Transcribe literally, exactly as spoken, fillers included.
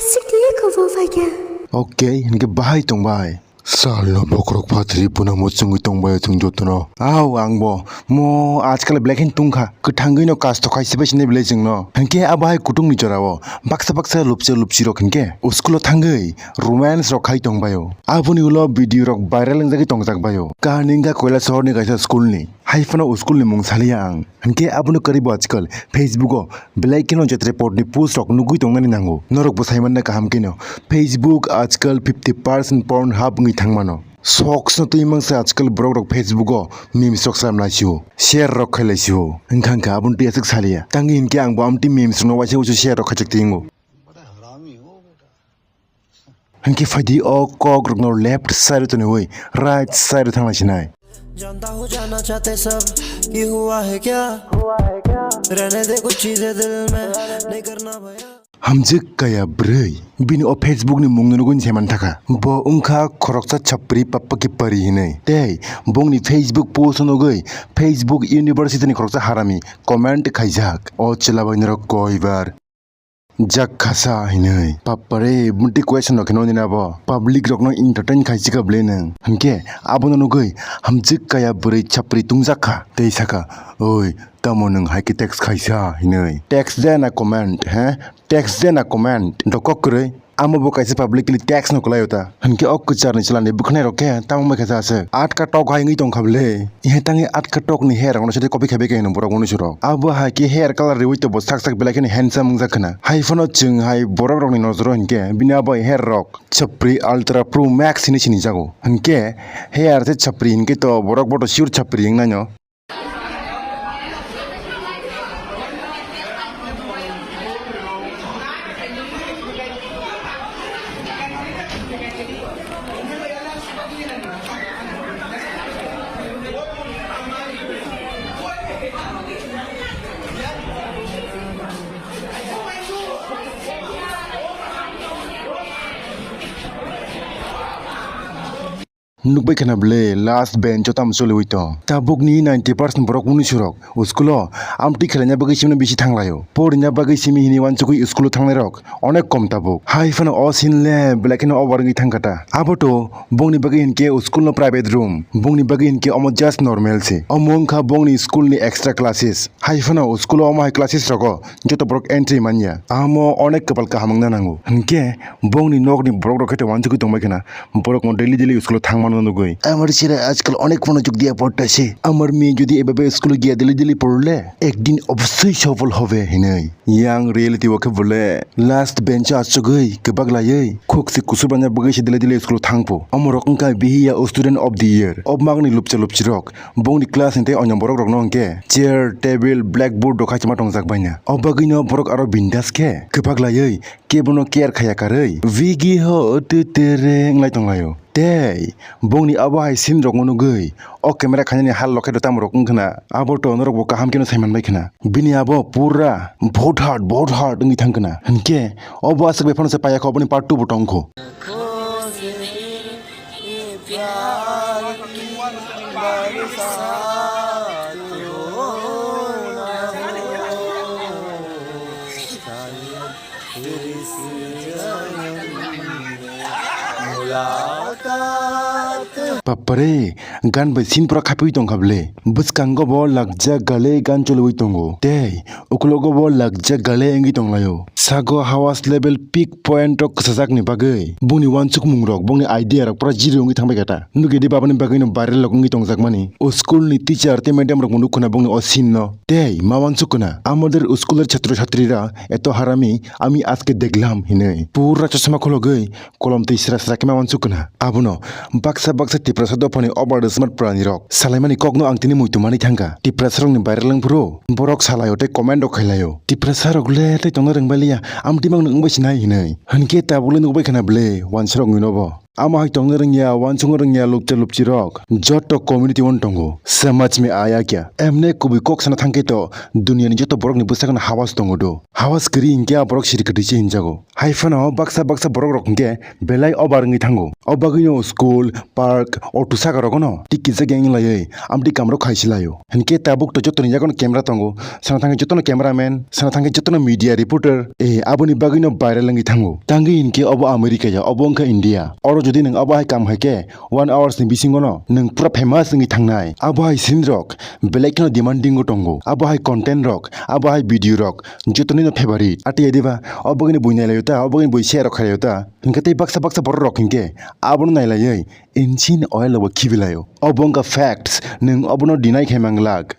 Sikni kobo phaikha. Okay, hinkhe bahai tongbai. Salno bokrok phatri phunamo chwngwi tongbai chwng jotono. Au, angbo mo ajkal belai khe tungkha. Kwthangwi no kasto khai sibai sinai belai chwngno. Hinkhe abo hai kutung ni jorao baksa baksa lupcha lupchi rok hinkhe school o thangwi romance rok khai tongbaio. Aboni ulo video rok viral wngjagwi tongjak baio. Kahani wngkha Koilashahar ni kaisa school ni. Hai phano school ni mung saliya ang. Hinkhe abono kwrwi bo ajkal Facebook o belai kheno jetre pot ni post rok nugwi tongnani nango. Norok bo sai manna kaham kheno. Facebook ajkal fifty percent porn hub wngwi thangmano. Sokno twi mangsa ajkal borok rok Facebook o memes rok sam laisio, share rok khai laisio. Wngkha wngkha aboni twi aswk saliya. Tangwi hinkhe ang bo amtwi memes rokno waisa waisa share rok khaijak tingo. Hinkhe phaidi o kok rokno left side o toniwi right side o thangna sinai. जानता हूँ जानना चाहते सब कि हुआ है क्या, रहने दे कुछ चीजें दिल में नहीं करना भैया। Hamjwk kaya bwrwi bini o Facebook ni mung no nugwi se man thakha. Bo wngkha khoroksa chapri pappa ki pari hinwi. Tei bongni Facebook post no nugwi Facebook University ni khoroksa harami comment khaijak. O chwla bai norok koibar jak khasa hinwi. Papare, bwtwi question rok kheno nini abo. Public rokno entertain khai chika bwle nwng. Hinkhe abono nugwi hamjwk kaya bwrwi chapri tungjak kha. Tei saka, "Oi, tamo nwng hai khe text khaisa?" hinwi. Text de na comment, he? Text de na comment? Dokok kwrwi. Amo bo kaisa publicly text no kwlaio ta. Hinkhe o kwcharni chwlani bwkhnai rok khe tamo mai khe sa se. Atka tok hai wngwi tongkha bwle. Ihe tangwi atka tok ni hair rokno side copy khai bai khe hino borok mwnwi surok. Abo hai khe hair color riwi to bo sak sak belai kheno handsome wngjak khna. Hai phano chwng hai borok rokni nojoro hinkhe bini abo hair rok chapri Ultra Pro Max hinwi sinijago. Hinkhe hair se chapri hinkhe to borok bo to sure chapri wngnaino. Nukbai khana bwle last bench o tamo choliwi tong. Tabukni ninety percent borok mwnwi surok school o amtwi khelaina bagwi simino bisi thanglaio. Porina bagwi simi hini uansukwi school o thangnairok onek kom tabuk. Hai phano o scene le belai kheno over wngwi thangkha ta. Aboto bongni bagwi hinkhe school no private room, bongni bagwi hinkhe omo just normal se. Omo wngkha bongni school ni extra classes. Hai phano school o omo hai classes rogo joto borok entry manya. Amo onek kwpal kaham wngna nango. Hinkhe bongni nokni borok rok khe to uansukwi tongbai khana. Borok no daily daily school o thangmano nugwi. আমার ছেলে আজকাল অনেক মনোযোগ দিয়ে পড়তেছে। আমার মেয়ে যদি এভাবে স্কুলে গিয়ে daily daily পড়লে একদিন অবশ্যই সফল হবে, hinwi. Yang reality o khe bole last bench o achugwi kwbak laiwi khuk se kusubanya bagwi se daily daily school o thangpho. Omo rok wngkha bihiya student of the year. Obmagni lupcha lupchi rok bongni class ni tei onyo borok rokno hinkhe chair, table, blackboard rok hai chama tongjak baina. O bagwino borok aro bindas khe kwbak laiwi kebono care khaya karwi, "Vigi ho tu tere," wnglai tonglaio. Tei bongni abo hai scene rokno nugwi o camera khainani hal lokhe do tamo rok wngkhna, abo to norok bo kaham kheno saiman bai khna. Bini abo pura "बहुत hard, बहुत hard" wngwi thang khna. Hinkhe obo aswk bai phano se paya kho, oboni part two bo tong kho. Bapare, gan bai scene pura khapiwi tongkha bwle. Bwskango bo lakjak gale gan choliwi tongo. Tei ukulogo bo lakjak gale wngwi tonglaio. Sago hawas level peak point o kwchajak ni bagwi bongni uansukmung rok, bongni idea rok pura zero wngwi thangbai kha ta. Nugidi babani bagwi no viral rok wngwi tongjakmani. O school ni teacher tei madam rok bo nukho na bongni o scene no. Tei ma uansukha na, "আমাদের স্কুলের ছাত্রছাত্রীরা এত হারামি আমি আজকে দেখলাম" hinwi. Pura chosma khologwi kolom twi sra sra khe ma uansukha na. Abono baksa baksa Tiprasa dophani over smart pranirok salaimani kokno ang tini muitu manwi thangkha. Tiprasarokni viral wngphuru borok salaio tei comment rok khailaio. Tiprasarok le tei tongna rwngbailiya, amtwi mangno wngbai sinai hinwi. Hinkhe tabukle nukbai khana bwle wansarok wngwino bo. Amo hai tongna rwngya, uansukna rwngya, lupcha lupchi rok joto community o tongo. Samaj mein aaya kya? Emne kubui kok sana thangkhe to duniani joto borokni bwsakno hawas tongo do. Hawas kwrwi hinkhe a borok siri kwtwi se hinjago. Hai phano baksa baksa borok rok hinkhe belai over wngwi thango. O bagwino school, park, auto saka rogono tikijak yang laiwi amtwi kamrok khaisi laio. Hinkhe tabuk to jotoni yagono camera tongo. Sana thangkhe jotono cameraman, sana thangkhe jotono media reporter. Eh, aboni bagwino viral wngwi thango. Tangwi hinkhe obo America ya, obo wngkha India. Oro jodi nwng abo hai kam hai khe one hours ni bisingo no nwng pura famous wngwi thangnai. Abo hai scene rok belai kheno demanding o tongo. Abo hai content rok, abo hai video rok jotoni no favorite. Ati ya diba, obo bagwino bui nai laio ta, obo bagwino bui share rok khai laio ta. Hinkhe tei baksa baksa borok rok hinkhe abono nai laiwi engine oil bo khibi laio. Obo wngkha facts, nwng obono deny khai mang lak.